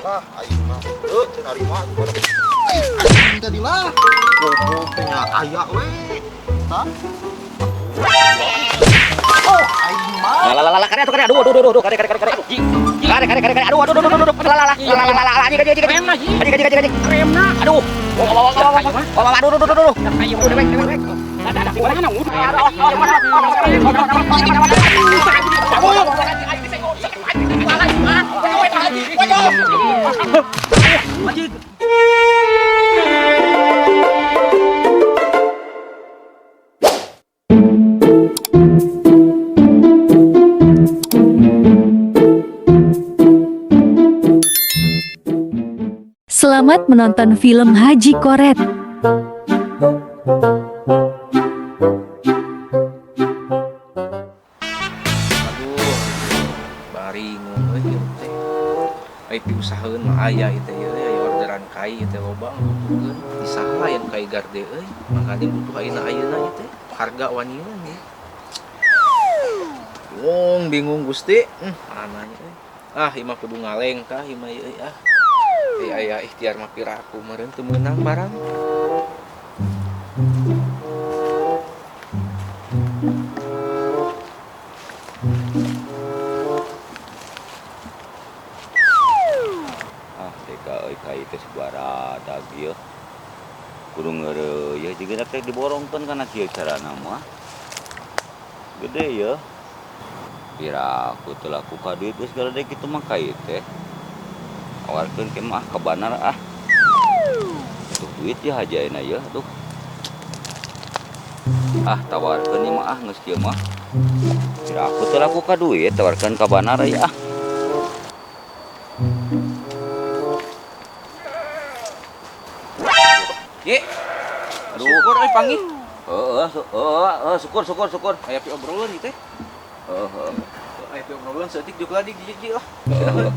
Lah, aing mah. Heuh, teu narima atuh. Aing tadi lah. Goblok teh nya aya we. Tah. Oh, aing mah. Lah lah lah kare atuh kare, aduh aduh aduh aduh, kare kare kare kare. Kare kare kare kare, aduh aduh aduh aduh aduh, lah lah lah lah lah lah, anjing anjing anjing. Remna, Ji. Anjing anjing anjing. Remna. Aduh. Wah wah wah wah wah wah, aduh aduh aduh aduh. Ayo, Aduh, dewek dewek. mana Selamat menonton film Haji Koret. Aduh, baringung euy ieu teh. Ai piusahaeun mah aya ieu teh ieu aya orderan kai ieu teh loba butuhkeun. Di saha yang kai garde euy, makanya butuh ayeuna ayeuna ieu teh. Harga wanian ieu. Bingung, bingung Gusti. Ananya euy. Ah, ieu mah kudu ngaleng kah ieu mah ieu euy ah. Ai aya ikhtiar mah piraku meureun teu meunang barang. Ah, teka euy kai teh sabaradag ieu. Kudu ngeureuy ieu jiga teh diborongkeun kana kieu carana mah. Gede ieu. Piraku teu laku ka duit geus galede kitu mah kai teh. Tawarkeun ke mah ka banar ah. Tuh duit ya haji ayeuna ieu aduh. Ah, tawarkeun ieu mah ah geus kieu mah. Piraku teu laku ka duit tawarkeun ka banar ieu ah. Ye. Aduh. Syukur euy panggih. Heeh, heeh, syukur syukur syukur. Aya pi obrolan ieu teh. Heeh, heeh. Aya pi obrolan saeutik juk lagi gigi lah. Heeh.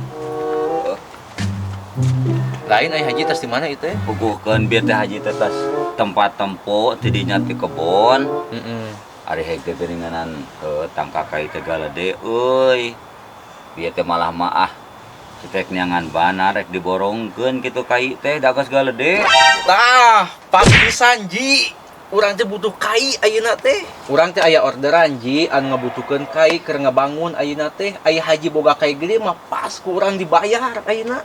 Lain aya haji tas di mana ieu teh? Puguhkeun bieu teh haji teh tas tempat tempo ti dinya ti kebon. Heeh. Ari heg teh geuninganan tangka kai teh galede euy. Bieu teh malah mah ah rek neangan banar rek diborongkeun kitu kai teh da geus galede. Tah, papisan ji. Urang teh butuh kai ayeuna teh. Urang teh aya orderan ji anu ngabutuhkeun kai keur ngabangun ayeuna teh. Aya haji boga kai gede mah pas ku urang dibayar ayeuna.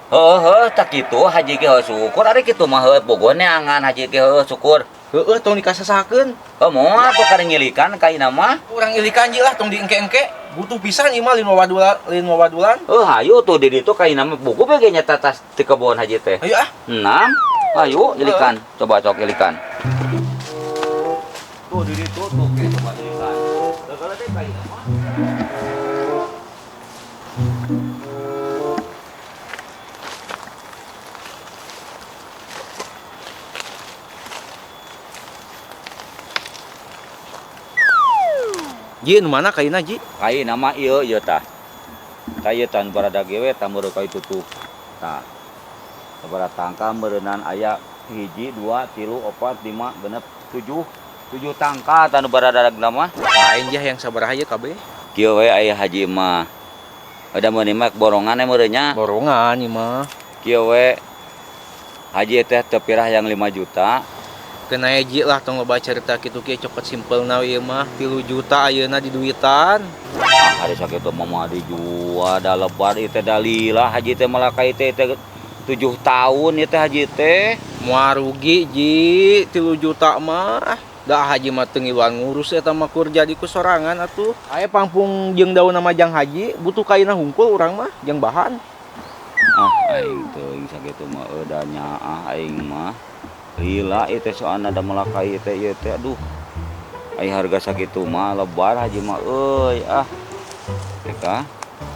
Heuh heuh tak kitu haji ge heuh syukur ari kitu mah heuh bogo neangan haji ge heuh syukur. Heueuh tong dikasasakeun. Heuh moal atuh kada ngilikan kaina mah. Urang ilikan ji lah tong diengke-engke. Butuh pisan ieu mah lin wawadulan, lin wawadulan. Heuh hayu tuh di ditu kaina mah buku be ge nya tas ti kebon haji teh. Hayu ah. 6. Hayu ilikan. Coba cok ilikan. Tuh di ditu tuh ge coba ilikan. Gagal teh kaina mah. Ji, nu mana kaina ji? Kaina mah ieu ieu tah. Tah ieu tah nu barada ge we tah meureun kai tutup. Tah. Sabaraha tangka meureunan aya 1, 2, 3, 4, 5, 6, 7. 7 tangka tah nu baradadag mah. Lain jah yang sabaraha ieu kabeh? Kieu we aya haji mah. Ada meuni mah borongan we meureun nya. Borongan ieu mah. Kieu we haji teh teu pirah yang 5 juta. Kena ji lah tong loba cerita kitu kieu cokot simpelna ieu mah 3 juta ayeuna di duitan. Ah, hari sakitu mah moal dijual da lebar ieu teh dalila haji teh malakai teh teh 7 tahun ieu teh haji teh. Moal rugi ji 3 juta mah. Da haji mah teu ngiluan ngurus eta mah kur jadi ku sorangan atuh. Aya pangpung jeung daun nama jang haji butuh kaina hungkul urang mah jeung bahan. Ah aing teuing sakitu mah eueuh da nyaah aing mah. Lila ieu teh soalna da malakai teh ieu teh aduh. Ai harga sakitu mah lebar haji mah euy ah. Teka.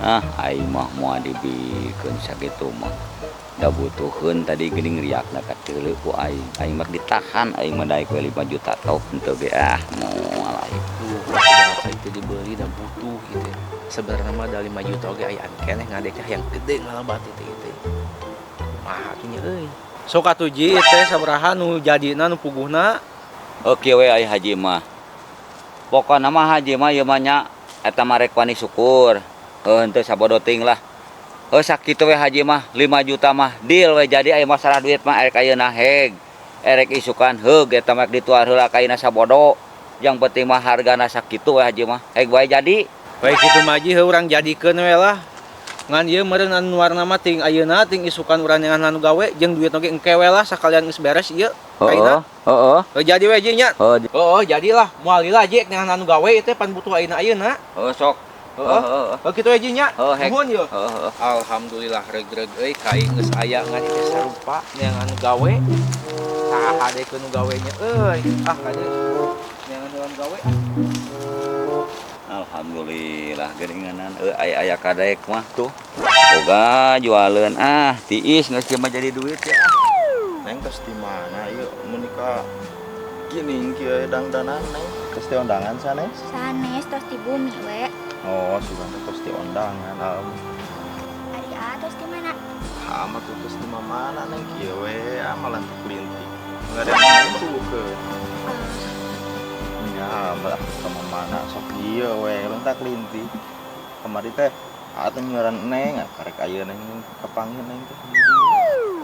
Ah aing mah moal dibikeun sakitu mah. Da butuheun tadi geuning riakna ka teuleuh ku aing. Aing mah ditahan aing mah daek we 5 juta tok henteu ge ah moal aing. Duh, aing teh dibeli da butuh ieu teh. Sebenarnya mah da 5 juta oge aya anu keneh ngadeknya yang gede ngalabat ieu teh ieu teh. Kumaha atuh nya euy. Sok atuh ji teh sabaraha nu jadina nu puguhna? Oke we aya haji mah. Pokona mah haji mah ieu mah nya eta mah rek wani syukur. Heuh henteu sabodo teuing lah. Heuh sakitu we haji mah 5 juta mah deal we jadi aya masalah duit mah erek ayeuna heg. Erek isukan heug eta mah dituar heula ka ayeuna sabodo. Yang penting mah hargana sakitu we haji mah. Heg wae jadi. Baik kitu mah haji heuh urang jadikeun we lah. Ngan ieu meureun anu warna mah ting ayeuna ting isukan urang dengan anu gawe jeung duit oge engke we lah sakalian geus beres ieu. Heeh, heeh. Heuh jadi we haji nya. Heeh. Heeh, jadilah moal lila haji dengan anu gawe ieu teh pan butuh ayeuna ayeuna. Heeh sok. Heeh. Heeh kitu haji nya. Heeh, heg. Nuhun ieu. Heeh, heeh. Alhamdulillah regreg euy kai geus aya ngan ieu sarupa neangan nu gawe. Saha deui nu gawe nya euy. Ah kade neangan nu gawe. Alhamdulillah geuninganan euy aya aya kadaek mah tuh. Boga jualeun ah tiis geus mah jadi duit ya. Neng tos di mana ieu menika gini kieu dangdanan neng tos di undangan sanes? Sanes tos di bumi we. Oh, sugan tos di undangan. Ari a tos di mana? Ha mah tuh tos di mana neng kieu we ah malah kelintik. Enggak ada yang sukeun. Ya, malah ke mana sok ieu we lentak kelintik. Kamari teh atuh nyuaran neng karek ayeuna neng kapanggih neng teh.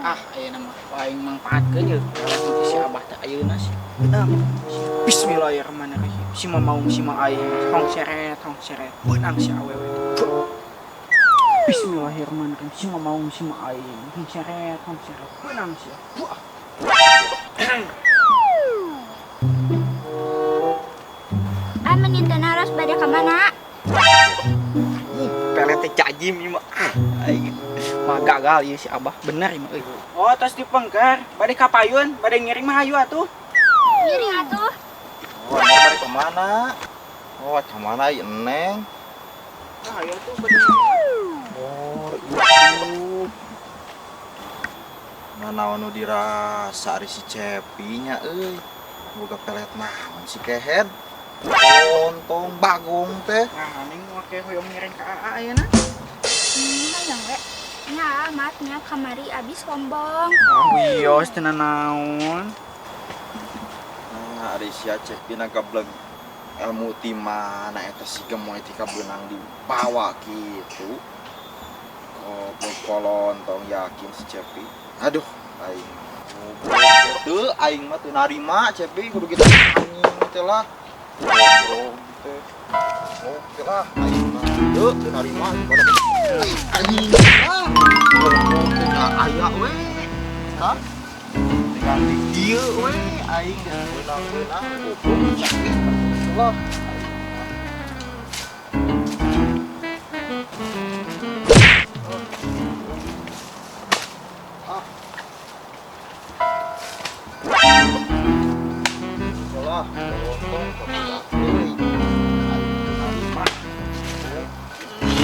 Ah, ayeuna mah aing mangpaatkeun ieu. Kalau si abah teh ayeuna sih. Bismillahirrahmanirrahim. Si mamaung si ma aing hong seret beunang si awewe. Bismillahirrahmanirrahim. Si mamaung si ma aing hong seret beunang si. Ah meninten harus bade ka mana? Pelet teh cajim ieu mah. Ah, aing mah gagal ieu si abah bener ieu mah euy. Oh, tos dipengker, bade ka payun, bade ngiring mah hayu atuh. Ngiring atuh. Oh, neng bade ka mana? Oh, ka mana ieu neng? Ah, hayu atuh bade. Oh, itu. Nanaon nu dirasa ari si Cepi nya euy. Boga pelet naon si kehed? Ontong bagong teh. Nah, neng make hoyong ngiring ka AA ayeuna. Hayang we. Nya matnya kamari abis sombong. Ah, wios teu nanaon. Nah, ari sia Cepi na gableg ilmu ti mana eta si gemoy ti kabeunang dibawa kitu. Goblok kolontong yakin si Cepi. Aduh, aing. Goblok teu aing mah teu narima Cepi kudu kitu anjing teh lah. Goblok teh. Oke lah, aing mah teu teu narima. Anjing. Ah. Goblok teh aya we. Hah? Tinggal di dieu we aing geus beunang-beunang goblok Cepi. Lah. Lah, lontong kebudak euy.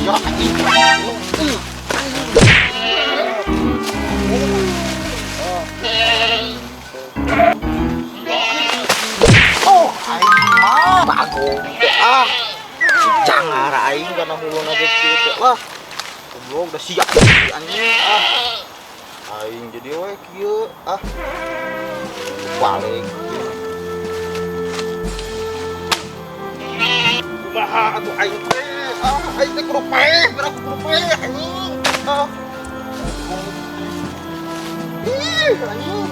Ya, oh, aing mah bagong teh ah. Jangan aing kana huluna geus kieu teh lah. Goblok udah siap anjing ah. Aing jadi we kieu ah. Balik. Kumaha atuh aing teh? Ah, aing teh kudu paeh, biar aku kudu paeh anjing. Ah. Ih, anjing.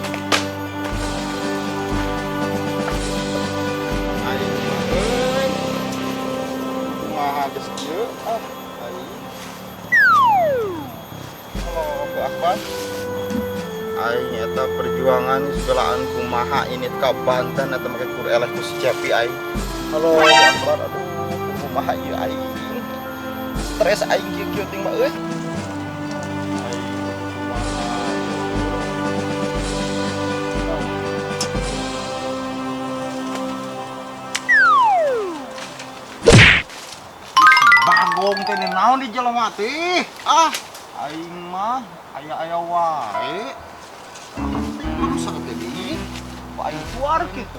Aing mah euy. Kumaha geus kieu? Ah, aing. Allahu Akbar. Aing eta perjuangan sebelaan kumaha ini ka Banten eta make kudu eleh ku si Cepi aing. Halo, Akbar, aduh, kumaha ieu aing. Stres aing kieu-kieu ting mah euy. Aing kumaha. Bagong teh naon di jelema teh? Ah, aing mah aya-aya wae. Kudu sakit deui. Aing keluar kitu.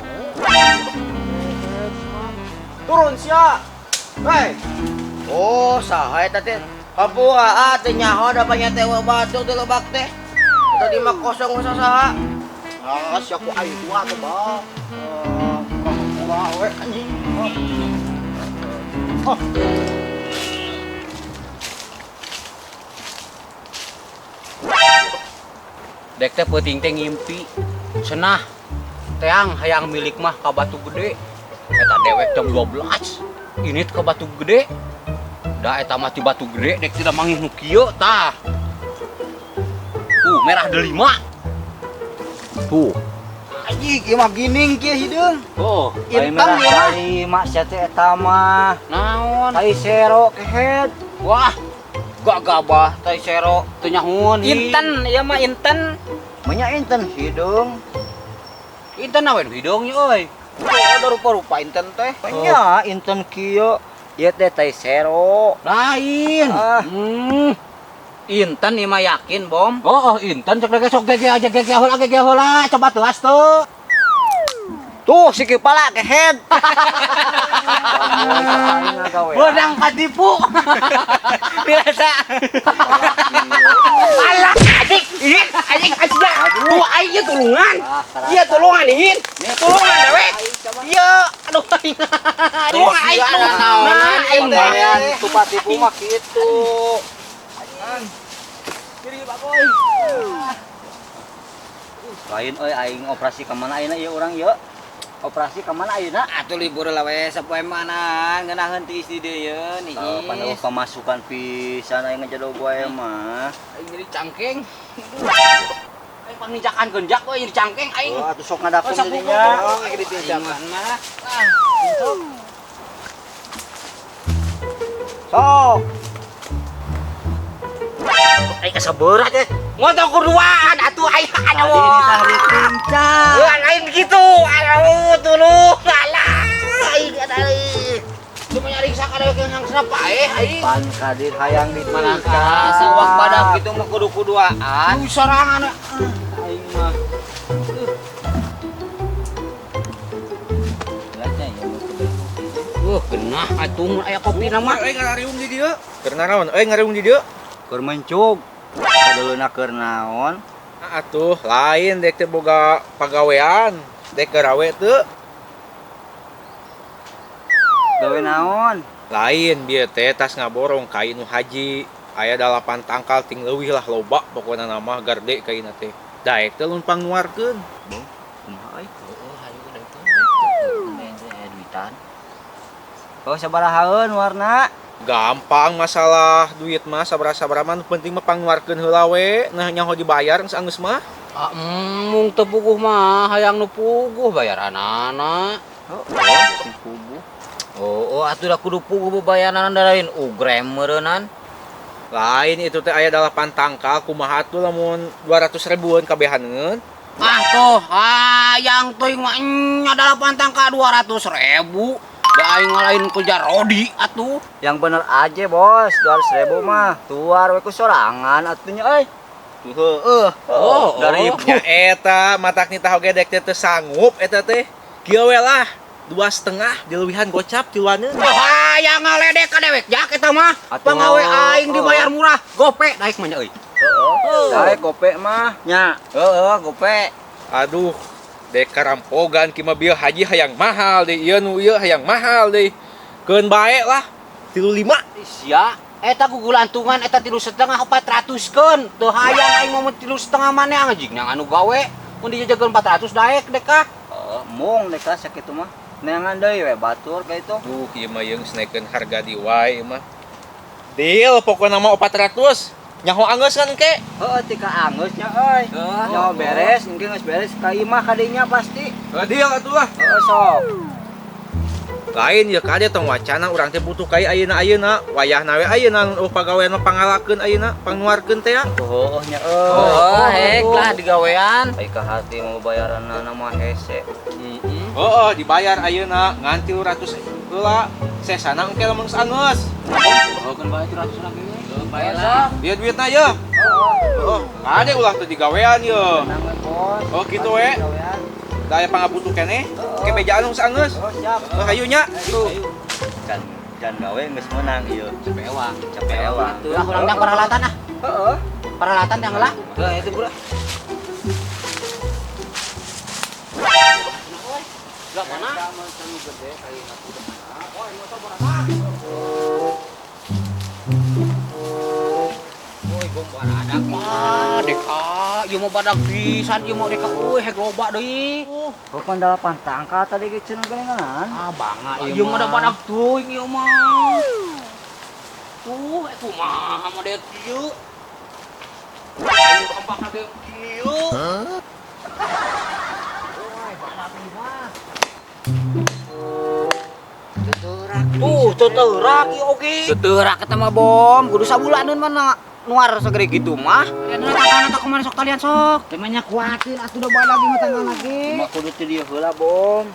Turun sia. Hei. Oh, saha eta teh? Hampura ah teh nyaho da banyak teh batu teh lebak teh. Tadi mah kosong saha. Ah, sia ku aing tua teh, Bang. Hampura we anjing. Ah. Dek teh peuting teh ngimpi. Cenah teang hayang milik mah ka Batu Gede. Eta dewek jam 12. Ini ke Batu Gede. Da eta mah ti Batu Gede dek tidak manggih nu kieu tah. Tuh merah delima. Tuh. Anjing, ieu mah gining kieu hideung. Oh, Intan ieu mah. Lima sia teh eta mah. Naon? Tai sero kehed. Wah, gagabah tai sero teu nyahoon. Intan, ieu mah intan. Menya inten hideung. Intan awen hideung nya euy. Oh, ada rupa-rupa intan teh. Nya inten kieu. Ieu teh tai sero. Lain. Ah. Intan ieu mah yakin, Bom. Oh, intan cek lagi sok gege aja gege heula gege heula coba telas tuh. Tuh si kepala kehed. Benang katipu. Biasa. Alah, anjing, ini anjing anjing. Tuh aing ieu tulungan. Iya tulungan ingin. Tulungan dewek. Iya, aduh aing. Tulungan aing tuh. Nah, aing mah. Tupat tipu mah kitu. Kiri Pak Boy. Lain euy aing operasi ka mana ayeuna ieu urang ieu? Operasi ka mana ayeuna? Atuh libur lah we sapoe mana ngeunaheun ti istri deui ye nih. Pan pemasukan pisan aing ngejadog wae mah. Aing jadi cangkeng. Aing pangnijakan genjak we jadi cangkeng aing. Oh, atuh sok ngadapun jadinya. Oh, geus ditinjakan mah. Sok. Aing asa berat ya. Ngontong kuduaan atuh aing aduh. Tadi ini ditincak. Wah, lain gitu. Aduh, tuluh. Alah, aing aduh. Cuma nyari sakada yang senapa aing. Pan kadir hayang ditincak. Sawak badak gitu mah kudu-kuduaan. Tuh sorangan. Aing mah. Beratnya ya mau kedai kopi. Genah atuh mun aya kopi na mah. Euy ngariung di dieu. Keur naraon? Euy ngariung di dieu. Keur mencug. Kadeuleuna keur naon? Atuh lain dek teh boga pagawean, dek garawe teu. Gawe naon? Lain bieu teh tas ngaborong ka nu haji. Aya 8 tangkal ting leuwih lah loba pokona nama garde kaina teh. Daek teh lumpang nuarkeun. Kumaha euy? Heeh, hayu daek teh. Aya duitan. Oh, sabarahaeun warna? Gampang masalah duit mah sabaraha-sabaraha mah nu penting mah pangnuarkeun heula we nah nyaho dibayar geus anggeus mah. Ah, mung teu puguh mah hayang nu puguh bayaranana. Heeh, sing puguh. Oh, atuh da kudu puguh bayaranana da lain ugrem meureunnan. Lain itu teh aya 8 tangkal kumaha atuh lamun 200 ribuan kabehaneun. Ah tuh, hayang teuing mah nya 8 tangkal 200 ribu. Da aing ngalahin kerja rodi atuh. Yang bener aja bos, 200 ribu mah tuar we ku sorangan atunya euy. Tuh heueuh. Oh, dari oh. Nya eta matak nitah oge dek teh teu sanggup eta teh. Kieu we lah, 2,5 dileuwihan gocap tiluaneun. Wah, hayang ngaledek ka dewek jak eta mah. Pangawe aing dibayar murah, gope daek mah nya euy. Heeh. Daek gope mah nya. Heeh, gope. Aduh, dek karampogan ki mah bieu haji hayang mahal deui, ieu nu ieu hayang mahal deui. Keun bae lah, 35. Sia, eta gugulantungan eta 3,5 400 keun. Teu hayang aing mah mun 3,5 maneh anjing nya anu gawe mun dijajakeun 400 daek dek ah. Heeh, mung dek ah sakitu mah. Neangan deui we batur ka itu. Duh, ieu mah yeung snaikeun harga di wae ieu mah. Deal pokona mah 400. Nyaho anggeus kan engke? Heeh, tika anggeus nya euy. Nyaho beres, engke geus beres ka imah kadinya pasti. Heuh, deal atuh lah. Heeh, sok. Lain ya kade tong wacana urang teh butuh kai ayeuna-ayeuna, wayahna we ayeuna eueuh pagawean mah pangalakeun ayeuna, pangnuarkeun teh ya. Heuh nya euy. Oh, hek lah digawean. Ai ka hati mau bayaranna mah hese. Heeh, dibayar ayeuna ngan 300 heula. Sesana engke lamun geus anggeus. Oh, kan bae 300 lagi we. Heuh, bae lah. Bieu duitna ye. Heeh. Kade ulah teu digawean ye. Oh, kitu we. Da aya pangabutuh keneh, ke bejaan geus anggeus. Oh, siap. Heuh, hayu nya. Ayo. Can gawe geus meunang ieu. Cepewa. Cepewa. Tuh lah urang dang peralatan ah. Heeh. Peralatan yang lah. Heuh, itu bro. Lah mana? Woi, gom baradak mah dek ah. Ieu mah badag pisan ieu mah deka euy heg loba deui. Bukan dalapan tangka tadi ge cenah geningan. Ah bangga ieu mah da badag teuing ieu mah. Tuh, kumaha mah dek kieu. Ayo ambakna ge kieu. Wah, badag ieu mah. Teurak. Tuh, teurak ieu oge. Teurak eta mah bom, kudu sabulaneun mana nuar segede gitu mah. Tangkalna tah kumaha sok talian sok. Teh mah nya kuatin atuh da badag ieu mah tanggal lagi. Mah kudu teu dieu heula bom.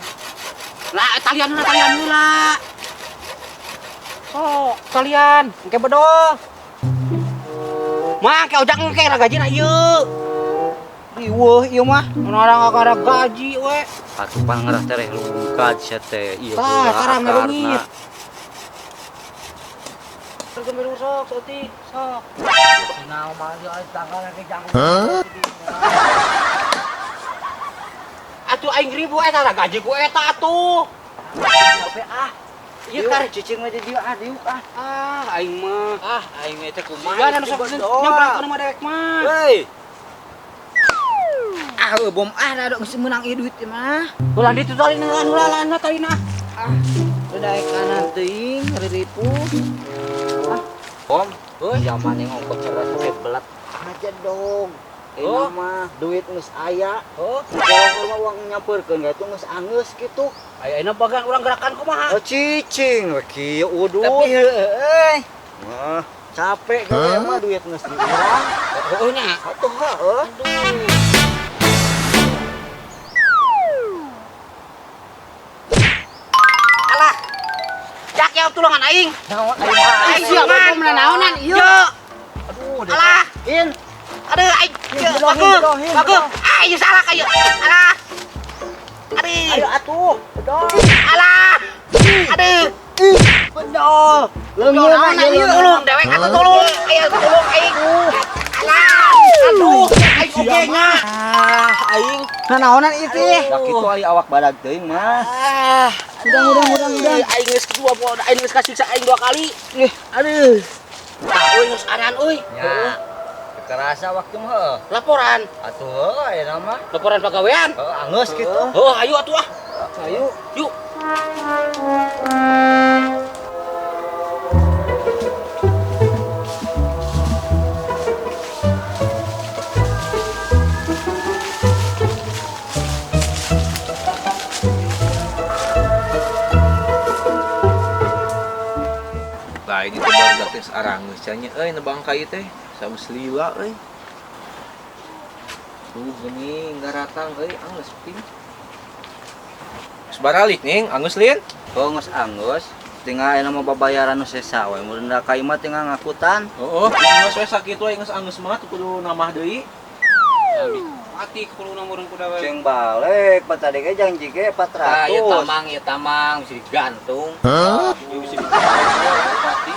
Lah talian heula talian heula. Sok talian engke bedol. Mah ke ojak engke ra gajina ieu. Riweuh ieu mah. Orang kada gaji we. Atuh pangerah tereh lungkat sia teh ieu. Tah, karang ngarungit. Terus sok saeutik sok. Naon mah ieu tanggal lagi jangkung. Atuh aing ribu eta ra gaji ku eta atuh. Capek ah. Ieu kar cicing mah di dieu ah diuk ah. Ah aing mah. Ah aing teh kumaha anu sok nyamperkeun mah dewek mah. Heuy. Ah bom ah da geus meunang ieu duit mah. Ulah ditu talina ulah lana talina. Ah, udah kanan teuing riripu. Ah, bom. Euy, zaman yang ongkos cerdas sampai belat aja dong. Oh, mah duit geus aya. Oh, kalau uang nyamperkeun ga itu geus angeus kitu. Ayeuna bagan urang gerakan kumaha? Oh, cicing we kieu udut. Tapi heueuh. Mah, capek gawe mah duit geus di urang. Heueuh nya. Atuh heueuh. Alah. Jak ya tulungan aing. Naon aing sia mah naonan ieu. Aduh, alah. In. Aduh aing. Bagus. Bagus. Ah, ieu salah ka ieu. Alah. Aduh. Ayo atuh. Bedol. Alah. Aduh. Bedol. Leungeun ieu tulung dewek atuh tulung. Ayo tulung aing. Alah. Aduh, aing oge nya. Ah, aing. Nanaonan ieu teh? Da kitu ari awak badag teuing mah. Ah, udang. Aing geus kedua aing geus kasiksa aing dua kali. Aduh. Tah euy geus aran euy. Nya. Kerasa waktu mah heuh. Laporan. Atuh heuh ayeuna mah. Laporan pagawean. Heuh angeus kitu. Heuh ayo atuh ah. Ayo. Yuk. Lain itu baru teh arangeus nya euy nebang kai teh. Saus lila euy. Tuh geuning garatang euy angeus ping. Geus baralik ning angeus lin. Oh geus angeus. Tinggal ayeuna mah babayaran nu sesa we mun da ka imah tinggal ngakutan. Heeh, geus we sakitu we geus angeus mah kudu namah deui. Mati kudu namurun kuda we. Ceng balik pan tadi ge janji ge 400. Tah ieu tamang bisa digantung. Hah? Bisa digantung mati.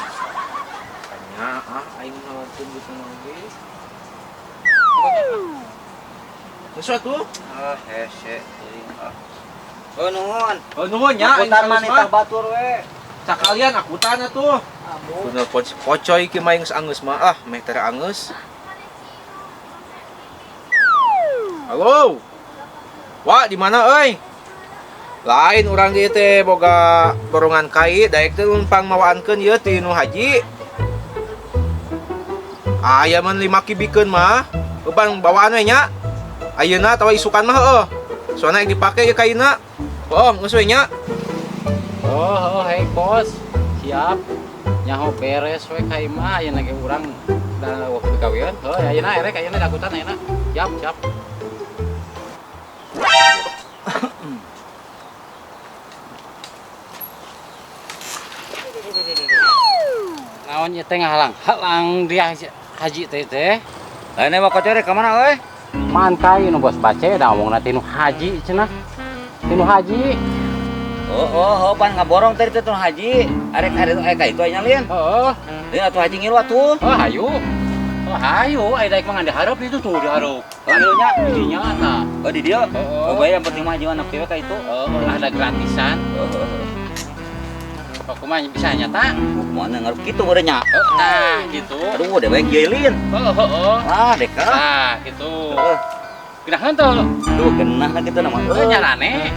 Nya ah aing ngalakeun geus mah ge. Geus atuh. Ah hese teuing ah. Oh nuhun. Oh nuhun nya akutan mah nitah batur we. Sakalian akutan atuh. Kudu pocoy ki mah geus angeus mah ah meh teh angeus. Halo. Wah, di mana euy? Lain urang dieu teh boga borongan kai, daek teh numpang mawaankeun ieu ti nu haji. Aya mun 5 kibikeun mah, beban bawaan we nya. Ayeuna atawa isukan mah heueuh. Soalna yang dipake ieu kaina. Heueuh, geus we nya. Oh, hei bos. Siap. Nyaho beres we ka imah ayeuna ge urang da waktu gawean. Heuh, ayeuna erek ayeuna dakutan ayeuna. Siap, siap. Naon ieu teh ngahalang-halang dia haji teh teh. Lain mah kocore ka mana euy? Mantai nu bos bace da omongna tinu haji cenah. Tinu haji. Oh, pan ngaborong tadi teh tinu haji. Arek arek ka itu aya lin. Heeh. Lin atuh haji ngilu atuh. Oh, hayu. Oh, hayu aya daek mah ngan dihareup itu tuh dihareup. Ngilunya di dinya tah. Oh, di dieu. Oh, bae yang penting mah haji anak dewe ka itu. Heeh, ada gratisan. Heeh. Kok kumaha bisa nyata? Kumaha ngaruh kitu meureun nya. Tah gitu. Aduh, dewek yeulin. Heeh, heeh. Ah, deka. Tah gitu. Heeh. Genahan tuh. Aduh, genah kitu nama. Heuh, nyarane.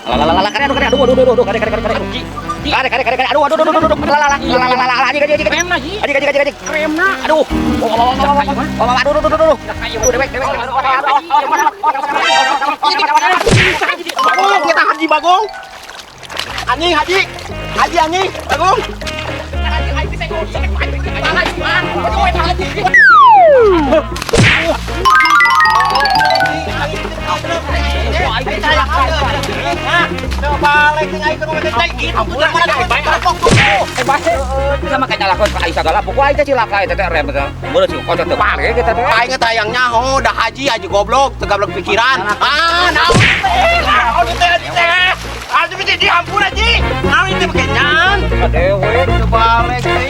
Lalalala, kare aduh kare aduh aduh aduh aduh kare kare kare kare. Kare kare kare kare aduh aduh aduh aduh aduh lalala lalala aji aji aji Kremna ji. aji aji aji aji Kremna. Aduh. Oh, oh, oh, oh, oh, oh, aduh aduh aduh aduh. Aduh dewek dewek. Bagong, kita haji Bagong. Anjing haji. Haji anjing, Bagong. Sama kayak nyalakan ka Aisyah segala, pokoknya aing teh cilaka eta teh rem teh. Mun si kocok teu balik eta teh. Aing teh hayang nyaho, dah haji haji goblok, teu gablek pikiran. Ah, naon teh? Naon teh haji teh? Haji teh dihampur haji. Naon teh bekenyan? Dewek teu balik teh.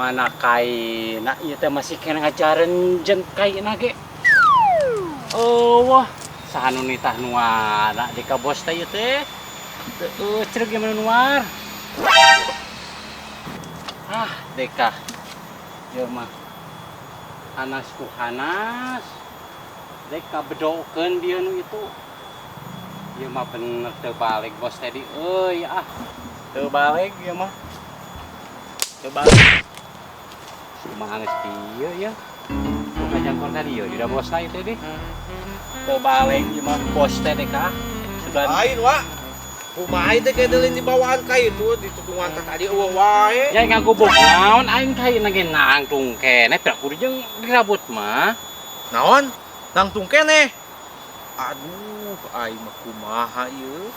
Mana kaina ieu teh masih kena ngajaran jeung kaina ge. Eueuh, saha nu nitah nuara di ka bos teh ieu teh. Teu cereg ieu mah nuar. Ah, deka. Ieu mah hanas ku hanas. Deka bedokeun bieu nu itu. Ieu mah bener teu balik bos teh di euy ah. Teu balik ieu mah. Teu balik. Kumaha geus kieu ya. Kumaha jangkon ka dieu di bosna ieu teh di. Teu balik ieu mah bos teh deka. Sugan Lain wa. Kumaha teh kedelin di bawaan ka itu di tutungan teh tadi eueuh wae. Ya ngagobok naon aing ka ieu ge nangtung keneh pira kudu jeung dirabut mah. Naon? Nangtung keneh. Aduh, aing mah kumaha ieu?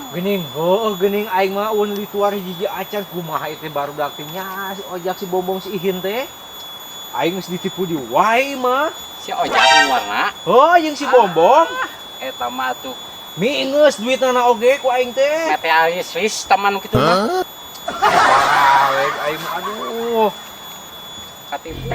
Geuning heueuh geuning aing mah eueun lituar hiji acan kumaha ieu teh barudak teh nya si Ojak si Bombong si Ihin teh. Aing geus ditipu di wae mah. Si Ojak warna. Heuh jeung si Bombong. Eta mah atuh minus duitna oge ku aing teh. Materialis wis teman kitu mah. Balik aing mah aduh. Katipu.